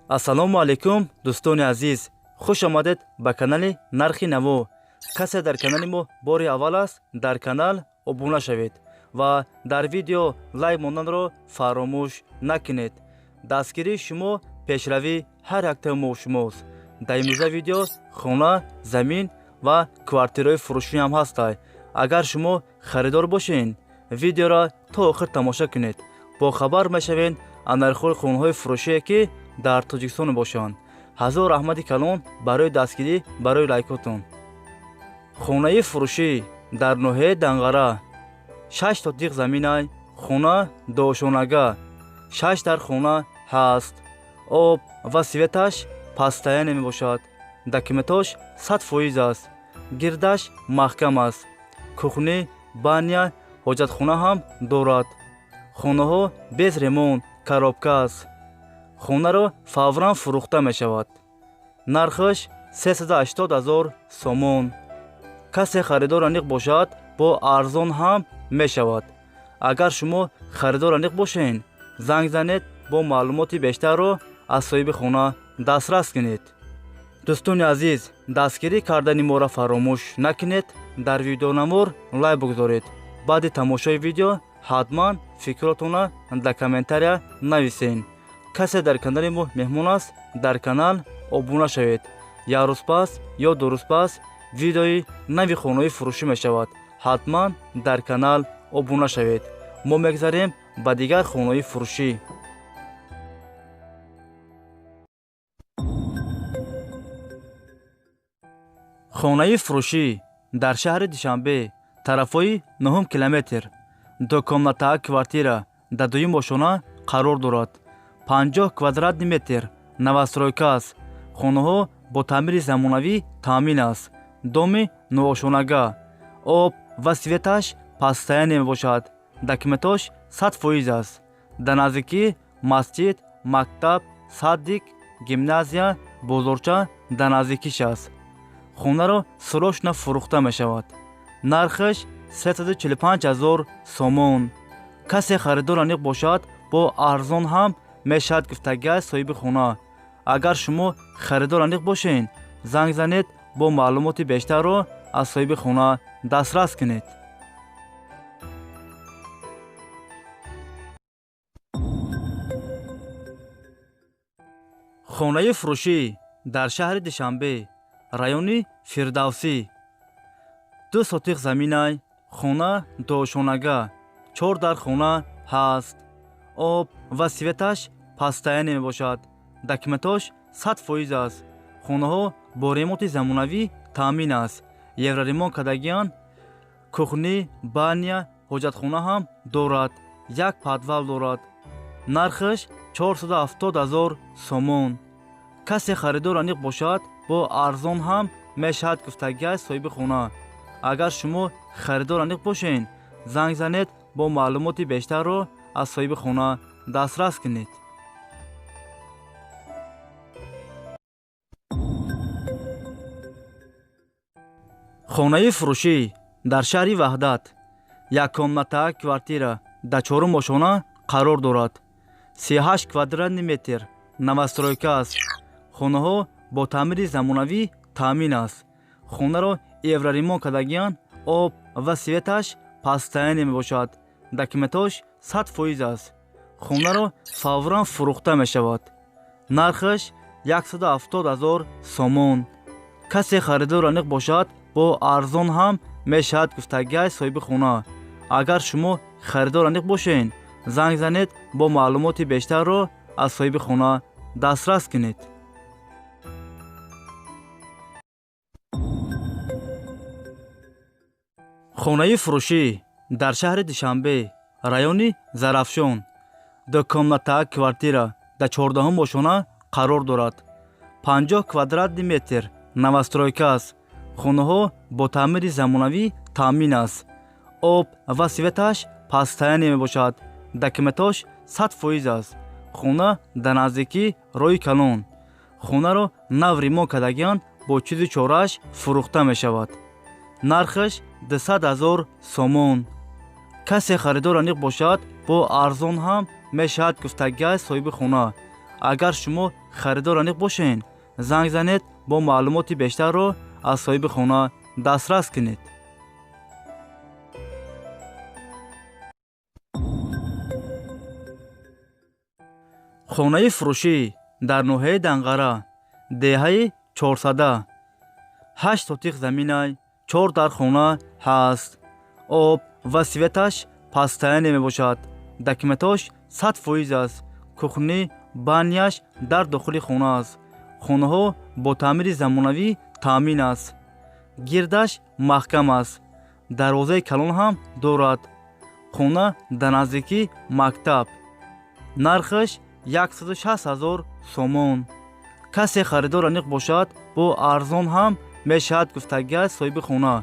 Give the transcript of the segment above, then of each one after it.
Ассалому алайкум, дӯстони азиз, хуш омадед ба канали Нархи Наво. Касе дар канали мо бори аввал аст, дар канал обуна шавед ва дар видео лайк монданро фаромӯш накунед. Дастгирии шумо пешравии ҳар яктаи мо шумост. Дар имрӯза видео хона, замин ва квартираҳои фурӯшӣ ҳам ҳастанд. Агар шумо харидор бошед, видеоро то охир тамошо кунед, бохабар мешавед аз нархҳои хонаҳои фурӯшие, ки дар Тоҷикистон бошанд. Ҳазор раҳмати калон барои дастгирӣ, барои лайкотон. Хонаи фурӯшӣ дар ноҳияи Данғара, 6 сотиқ заминай, хона дуошонага, шаш дар хона ҳаст. Об ва светаш постоянно мебошад. Документош 100% аст. Гирдаш маҳкам аст. Кухня, баня, ҳоҷатхона ҳам дорад. Хонаҳо без ремонт, коробка аст. Хонаро фавран фурӯхта мешавад. Нархаш 380 ҳазор сомон. Касе харидор аниқ бошад, бо арзон ҳам мешавад. Агар шумо харидор аниқ бошед, занг занед, бо маълумоти бештарро аз соҳиби хона дастрас кунед. Дӯстони азиз, дастгирӣ кардани моро фаромӯш накунед. Дар видеонавор лайк бигузоред. Баъди тамошои видео ҳатман фикротонро дар комментария нависед. Касе дар канали мо меҳмон аст, дар канал обуна шавед. Як рӯз пас ё 2 рӯз пас видеои нави хонаҳои фурӯшӣ мешавад. Ҳатман дар канал обуна шавед. Мо мегзарем ба дигар хонаҳои фурӯшӣ. Хонаи фурӯшӣ дар шаҳри Душанбе, тарафҳои нуҳум километр, двухкомнатная квартира дар дуюм ошона қарор дорад. 50 квадратный метр, новостройка аст. Хонаҳо бо таъмири замонавӣ таъмин аст. Доми нуошонага, об ва светаш постоянно мебошад. Документош 100% аст. Дар наздикӣ масҷид, мактаб, садик, гимназия, бозорча дар наздикиш аст. Хонаро срочно фурӯхта мешавад. Нархаш 345 ҳазор сомон. Касе харидор аниқ бошад, бо арзон ҳам мешавад, гуфтагиаст соҳиби хона. Агар шумо харидор аниқ бошед, занг занед, бо маълумоти бештарро аз соҳиби хона дастрас кунед. Хонаи фурӯшӣ дар шаҳри Душанбе, райони Фирдавсӣ, 2 сотиқ заминай, хона дуошонага, чор дар хона ҳаст. Об ва светаш постоянно мебошад. Документош 100% аст. Хонаҳо бо ремонти замонавӣ таъмин аст. Евроремонт кардагианд. Кухня, баня, ҳоҷатхона ҳам дорад. Як подвал дорад. Нархаш 470 ҳазор сомон. Касе харидор аниқ бошад, бо арзон ҳам мешавад, гуфтагиаст соҳиби хона. Агар шумо харидор аниқ бошед, занг занед, бо маълумоти бештарро аз соҳиби хона дастрас кунед. Хонаи фурӯшӣ дар шаҳри Ваҳдат, яккомната квартира дар чорум ошона қарор дорад. 38 квадратный метр, новостройка аст. Хонаҳо бо таъмири замонавӣ таъмин аст. Хонаро евроремонт кардагианд. Об ва светаш постоянно мебошад. Документош 100% аст. Хонаро фавран фурӯхта мешавад. Нархаш 170 ҳазор сомон. Касе харидор аниқ бошад, бо арзон ҳам мешавад, гуфтагиаст соҳиби хона. Агар шумо харидор аниқ бошед, занг занед, бо маълумоти бештарро аз соҳиби хона дастрас кунед. Хонаи фурӯшӣ дар шаҳри Душанбе, райони Зарафшон, двухкомната квартира дар 14-ум ошона қарор дорад. 50 квадратный метр, новостройка аст. Хонаҳо бо таъмири замонавӣ таъмин аст. Об ва светаш постоянно мебошад. Документош 100% аст. Хона дар наздикӣ роҳи калон. Хонаро нав ремонт кардагианд, бо чизу чорааш фурӯхта мешавад. Нархаш 200 ҳазор сомон. Касе харидор аниқ бошад, бо арзон ҳам мешавад, гуфтагиаст соҳиби хона. Агар шумо харидор аниқ бошед, занг занед, бо маълумоти бештарро аз соҳиби хона дастрас кунед. Хонаи фурӯшӣ дар ноҳияи Данғара, деҳаи Чорсада, 8 сотиқ заминай, 4 дар хона ҳаст. Об ва светаш пастаяне мебошад. Документош 100% аст. Кухни баняш дар дохили хона аст. Хонаҳо бо таъмири замонавӣ таъмин аст. Гирдаш маҳкам аст. Дарвозаи калон ҳам дорад. Хона дар наздикии мактаб. Нархаш 160 000 сомон. Касе харидор аниқ бошад, бо арзон ҳам мешавад, гуфтагиаст соҳиби хона.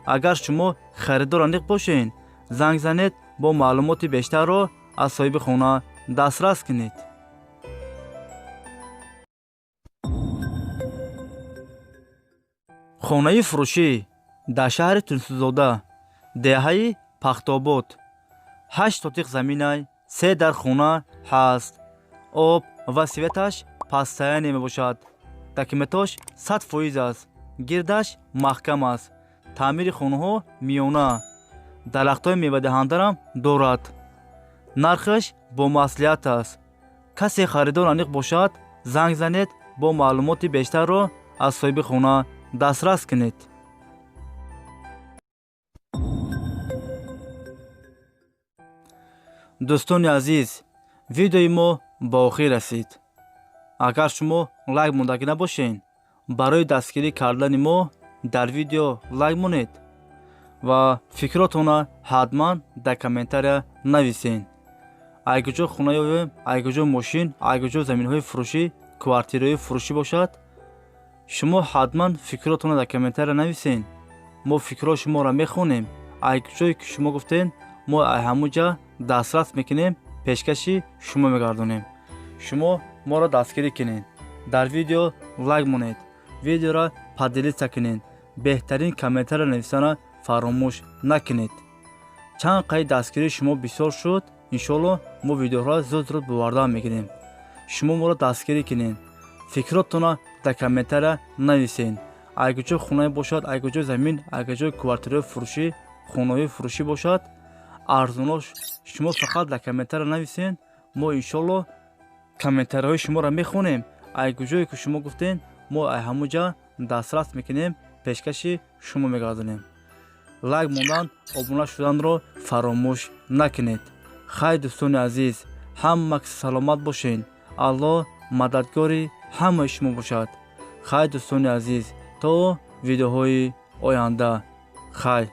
Агар шумо харидор аниқ бошед, занг занед, бо маълумоти бештарро аз соҳиби хона дастрас кунед. Хонаи фурӯшӣ дар шаҳри Тунсузода, деҳаи Пахтобод, 8 сотиқ заминай, 3 дар хона ҳаст. Об ва светаш пастаяне мебошад. Документош 100% аст. Гирдаш маҳкам аст. Таъмири хонаҳо миёна. Дарахтҳои мевадиҳандарам дорад. Нархаш бо маслиҳат аст. Касе харидор аниқ бошад, занг занед, бо маълумоти бештарро аз соҳиби хона дастрас кунед. Дӯстони азиз, видеои мо ба охир расид. Агар шумо лайк мондагӣ набошед, барои дастгирӣ кардани мо дар видео лайк монед ва фикротонро ҳатман дар комментария нависед. Ай куҷо хона ёбем, ай куҷо мошин, ай куҷо заминҳои фурӯшӣ, квартираҳои фурӯшӣ бошад, шумо ҳатман фикротонро дар комментария нависед. Мо фикрҳои шуморо мехонем. Ай куҷое ки шумо гуфтед, мо ай ҳамун ҷа дастрас мекунем, пешкаши шумо мегардонем. Шумо моро дастгирӣ кунед. Дар видео лайк монед, видеоро поделиться кунед, беҳтарин комментария нависанро фаромӯш накунед. Чанд қайд дастгирии шумо бисёр шуд, иншоалло мо видеоҳоро зуд-зуд бовардан мекунем. Шумо моро дастгирӣ кунед. Фикротонро дар комментария нависед. Ай куҷо хонае бошад, ай куҷо замин, ай куҷо квартираҳои фурӯшӣ, хонаҳои фурӯшӣ бошад, арзонош шумо фақат дар комментария нависед. Мо иншоалло комментариҳои шуморо мехонем. Ай куҷое ки шумо гуфтед, мо ай ҳамун ҷа дастрас мекунем, пешкаши шумо мегардонем. Лайк мондан, обуна шуданро фаромӯш накунед. Хайр, дӯстони азиз, ҳама саломат бошед. Аллоҳ мададгори ҳамаи шумо бошад. Хайр, дӯстони азиз, то видеоҳои оянда. Хайр.